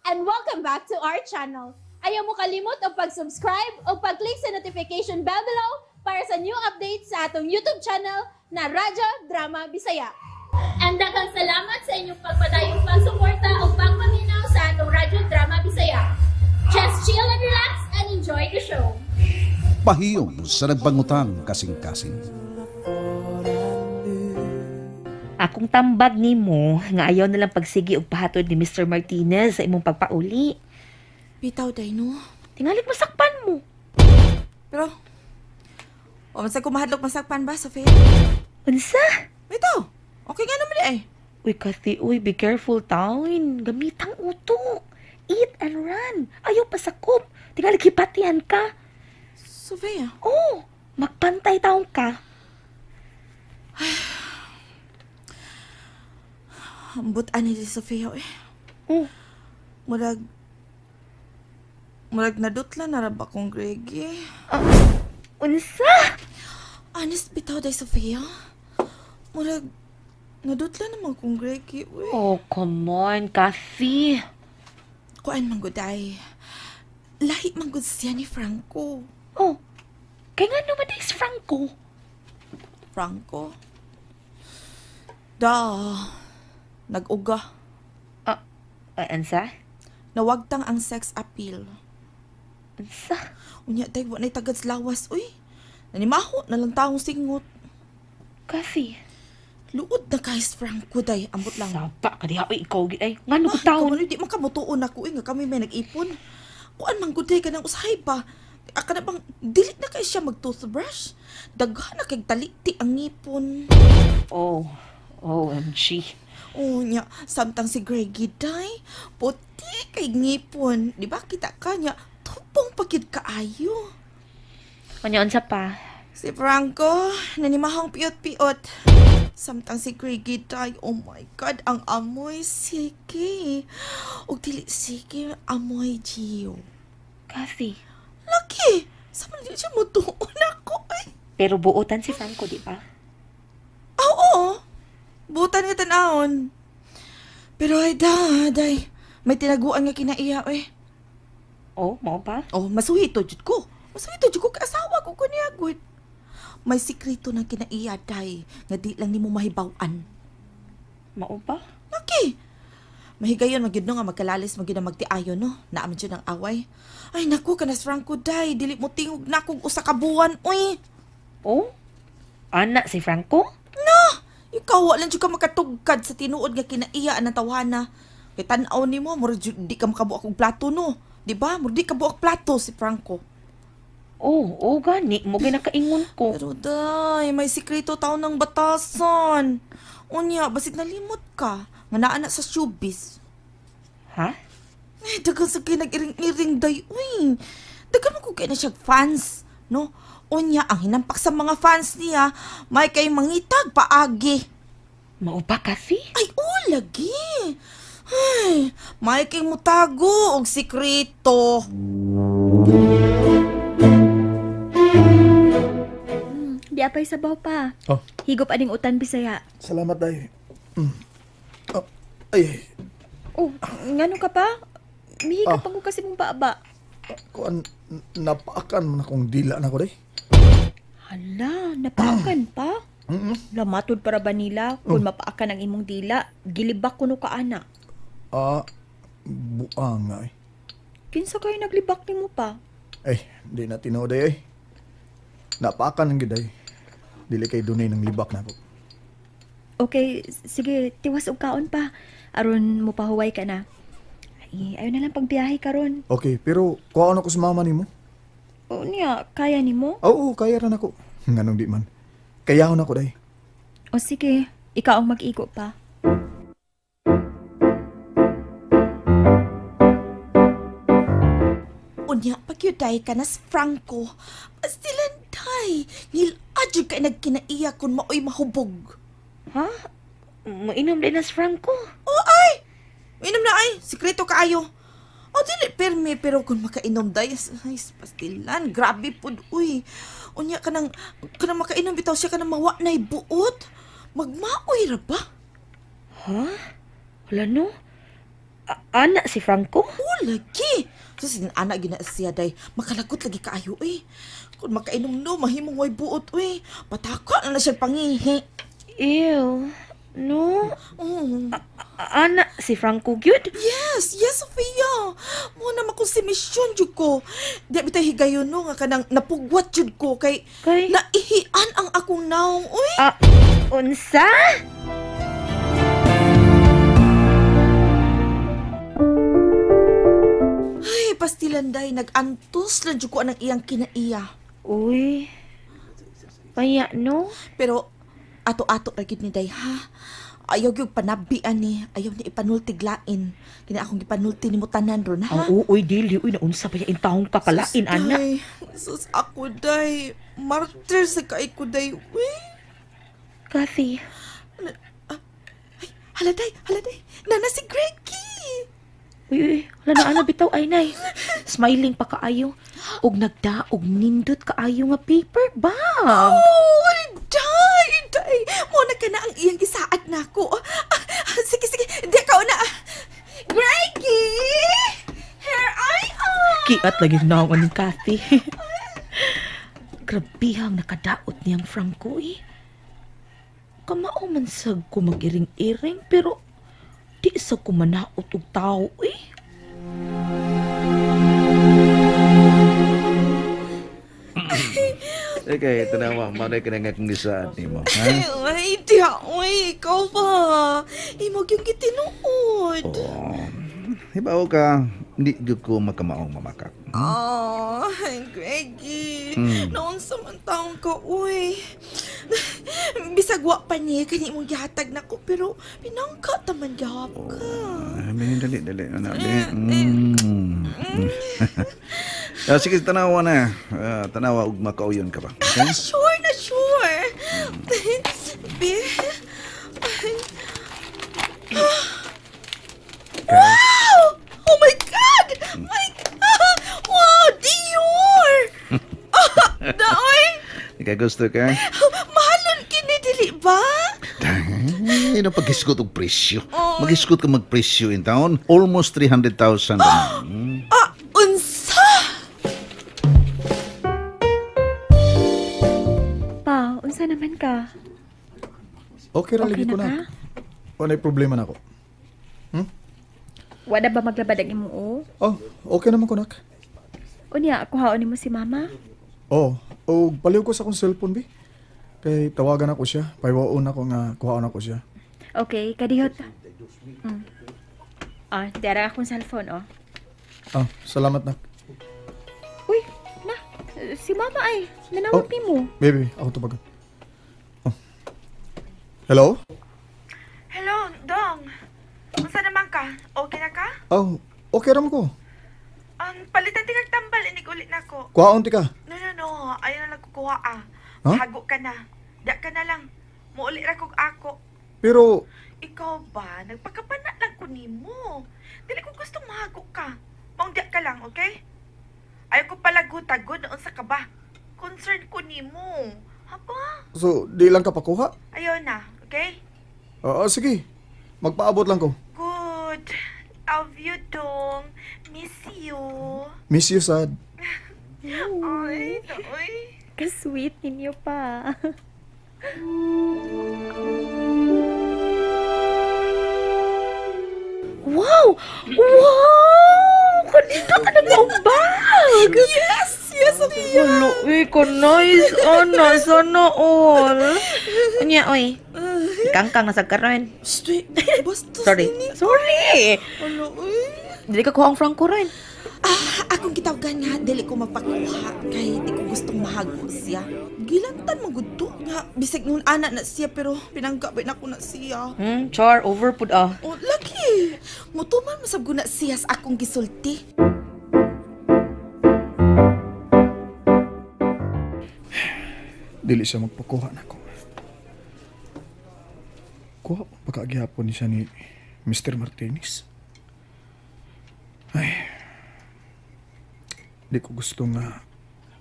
And welcome back to our channel. Ayaw mo kalimot og pag-subscribe o pag-click sa notification bell below para sa new updates sa atong YouTube channel na Radyo Drama Bisaya. And daghang salamat sa inyong pagpadayong pagsuporta o pagpaminaw sa atong Radyo Drama Bisaya. Just chill and relax and enjoy the show. Pahiyom sa nagbangutang kasing-kasing. Akong tambag nimo nga ayaw na lang pagsigi og pahatod ni Mr. Martinez sa imong pagpauli. Bitaw day no. Tingalig masakpan mo. Pero o man sa kumahadlok masakpan ba, Sofia? Unsa? Bitaw. Okay nga naman eh. Uy, Kathy, uy, be careful tawin. Gamitang utok. Eat and run. Ayaw pasakop. Tingalig hipatian ka. Sofia. Oh, magpantay taong ka. Ambot ani si Sofia eh. Oh, Murag nadutla na ra ba kong Greggy? Unsa? Honest bitaw day, Sofia. Murag nadutla naman kong Greggy. Uy. Oh, come on, Kathy. Kuan man gud ay. Lahi man gud siya ni Franco. Oh, kaya nga naman is Franco. Franco? Da, nag-uga. Ansa? Nawagtang ang sex appeal. Ansa? Unya, day, wa na'y tagad sa lawas, uy. Nanimaho na lang taong singot. Kathy. Luod na guys, Franco, day. Ambot lang. Saba ka diha, uy, ikaw, ay. Nga no, Ah, taon. ikaw, di man kamutuon ako, uy, nga kami may nag-ipon. Kuan man gud day ka ng usahay ba? Aka na bang, dili na kay siya mag-toothbrush? Daghan na kay taliti ang ngipon. Oh, OMG. Oh, nya, samtang si Greggy day, puti kay ngipon. Di ba kita ka niya, tupong pagid kaayo. Kanya unsa pa? Si Franco, nanimahong piot-piot. Samtang si Greggy day, oh my God, ang amoy sige. Og dili sige, amoy Gio. Kathy. Laki! Sa man siya mutuon ako eh. Pero buotan si Franco, di ba? Oo. Butan nga tanawon. Pero ay da, day. May tinaguan nga kinaiya eh. Oh, mao ba? Oh, masuhito jud ko. Masuhito jud ko kay asawa ko niya gud. May sikreto ng kinaiya day nga di lang nimo mahibaw-an. Mao ba? Laki. Mahigayon magyud no nga magkalalis magyud ang magtiayon no. Naa man jud ang away. Ay naku kanas Franco day, dili mo tingog na kog usa ka buwan uy. Oh? Ana si Franco? No! Ikaw wala jud ka makatugkad sa tinuod nga kinaiya ang tawhana. Kay tan-aw nimo murag jud di ka makabuak og plato no. Di ba? Murag di ka buak plato si Franco. Oh, oh gani mo gyud nakaingon ko. Pero day, may sikreto taon ng batasan. Unya, basig nalimot ka nga naa na sa showbiz. Ha? Eh, dagan sa kay nag-iring-iring day, uy. Dagan mo ko kay na siya fans, no? Unya, ang hinampak sa mga fans niya, may kay mangitag paagi. Mao ba, Kathy? Ay, oh, lagi. Ay, may kay mutago og sikreto. Di apay sabaw pa. Oh. Higop aning utan Bisaya. Salamat day. Mm. Oh, ay, Oh, ngano ka pa? Mihigop Ah. pa ko kasi mong baaba. Kuan napaakan man akong dila na ko day. Hala, napaakan pa? Mm-mm. Lamatod para ba nila kung mapaakan ang imong dila, gilibak kuno ka ana. Ah, buang nga eh. Kinsa kayo naglibak nimo pa? Ay, di na tinuod day eh. Napaakan ang giday. Dili kay dunay ng libak na ko. Okay, sige, tiwas og kaon pa. Aron mo pahuway ka na. Ay, ayaw na lang pagbiyahe karon. Okay, pero kuhaan ako sa mama nimo. O niya, kaya nimo? Oo, kaya ran ako. Nganong di man. Kayahon ako day. O sige, ikaw ang mag-igo pa. Unya, pagyuday ka na si Franco. Pastilan day. Ngil-adyo kay nagkinaiya kung maoy mahubog. Ha? Mainom din na si Franco. Oh, ay! Mainom na ay. Sikreto kaayo. O, dili permi, pero kung makainom day, ay, pastilan. Grabe pod, uy. Unya, kanang makainom bitaw siya, kanang mawa na'y buot. Magmaoy ra ba? Ha? Wala no? Ana si Franco? Oh, lagi. So, sin ana gina siya day. Makalagot lagi kaayo eh. Kung makainom no, mahimong way buot eh. Pataka na na siya pangihi. Ew. No? Oh. Ana si Franco gyud? Yes, yes, Sofia. Mo na makong si mission jud ko. Di bitay higayon no nga kanang napugwat jud ko kay Kay naihian ang akong naong uy. Unsa? Ay, pastilan day nag-antos lang jud ko anang iyang kinaiya. Uy. Paya no? Pero ato-ato ra gyud ni day ha. Ayaw gyud panabi ani, ayaw ni ipanultiglain. Kini akong gipanulti nimo tanan ron ha. Ang uoy dili uy naunsa pa ya intawong kakalain ana. Day, sus ako day. Martyr sa kay ko day. Uy. Kathy. Ay, hala day, hala day. Nana si Greggy. Uy, uy, wala na ana bitaw ay nay. Smiling pa kaayo og nagdaog nindot kaayo nga paper bag. Oh, day, day. Mo na ka na ang iyang gisaad nako. Sige, sige. Di ka na. Greggy! Here I am. Kiat lagi naong aning Kathy. Grabihang nakadaot niyang Franco eh. Kamao man sag ko mag-iring-iring pero di sa ko manaot og tao eh. Okay, tanawa, manay ka na nga kung gisaad nimo. Ha? Ay, diya, uy, ikaw ba? Imog yung gitinuod. Oh. Hibaw ka, hindi gyud ko makamaong mamakak. Oh, Greggy. Noon sa man taong ka, uy. Bisag wa pa niya, kani imong gihatag nako, pero pinangka taman gihap ka. Ay, dali, dali. Ano, dali. Sige, tanawa na. Tanawa ug makauyon ka ba? Okay? Sure na sure. Be. Wow! Oh my God! My God! Wow! Dior! Daoy! Ikaw gusto ka? Mahalon kini dili ba? Ay, no, pag-isgot og presyo. Mag-isgot ka magpresyo in town. Almost 300,000. Ah, unsa? Pa, unsa naman ka? Okay ra Okay lagi ko na ka? na. Wala problema na ako. Wala ba maglabad ang imong o? Oh, okay naman ko nak. Unya, kuhaon nimo si mama? Oh, og paliw ko sa akong cellphone bi. Kay tawagan ako siya, paywaon ako nga kuhaon ako siya. Okay, kadihot. Ah, dara akong cellphone, oh. Ah, salamat nak. Uy, na, si mama ay, nanawag Oh. nimo. Baby, ako tubagan. Oh. Hello? Hello, Dong. Unsa naman ka? Okay na ka? Oh, okay ra man ko. Palitan ti kag tambal inig ulit nako. Kuhaon ti ka. No, no, no. Ayaw na nagkukuha ah. Huh? Hago ka na. Di ka na lang. Muuli ra kog ako. Pero Ikaw ba? Nagpakapana lang ko nimo. Dili ko gustong mahago ka. Maong di ka lang, okay? Ayaw ko palagutagod na unsa ka ba? Concern ko nimo. Haba? so di lang ka pakuha? Ayaw na, okay? Oo, sige. Magpaabot lang ko. Good. Love you, Dong. Miss you. Miss you, sad. Ay, ay. Ka-sweet ninyo pa. Wow! Wow! Kanina ka na bag! Yes! Yes, Sophia! Wala, uy, ka nice, ana, sana all. Unya, uy. Kangkang na sa karon. Shh, bastos Sorry. nini. Sorry! Wala, uy. Dili ka kuha ang Franco ron. Ah, akong gitawagan nga, dili ko magpakuha kay di ko gustong mahago siya. Gilantan man gud to nga bisag nun ana na siya pero pinangga ba nako na siya. Char, over pud ah. Oh, lagi. Mutuman masab na siya sa akong gisulti. Dili siya magpakuha nako. Kuha pa pagkagihapon ni siya ni Mr. Martinez. Ay, di ko gusto nga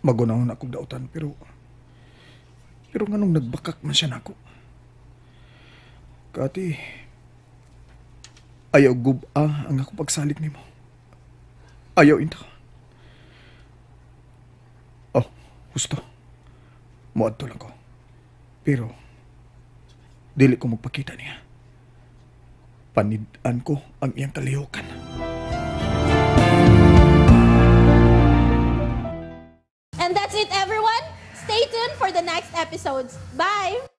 magunahon akong dautan pero nganong nagbakak man siya nako. Kati, Ayaw guba ang ako pagsalig nimo. Ayaw intaw. Oh, husto. Muadto lang ko. Pero, dili ko magpakita niya. Panid-an ko ang iyang kalihukan. And that's it, everyone. Stay tuned for the next episodes. Bye!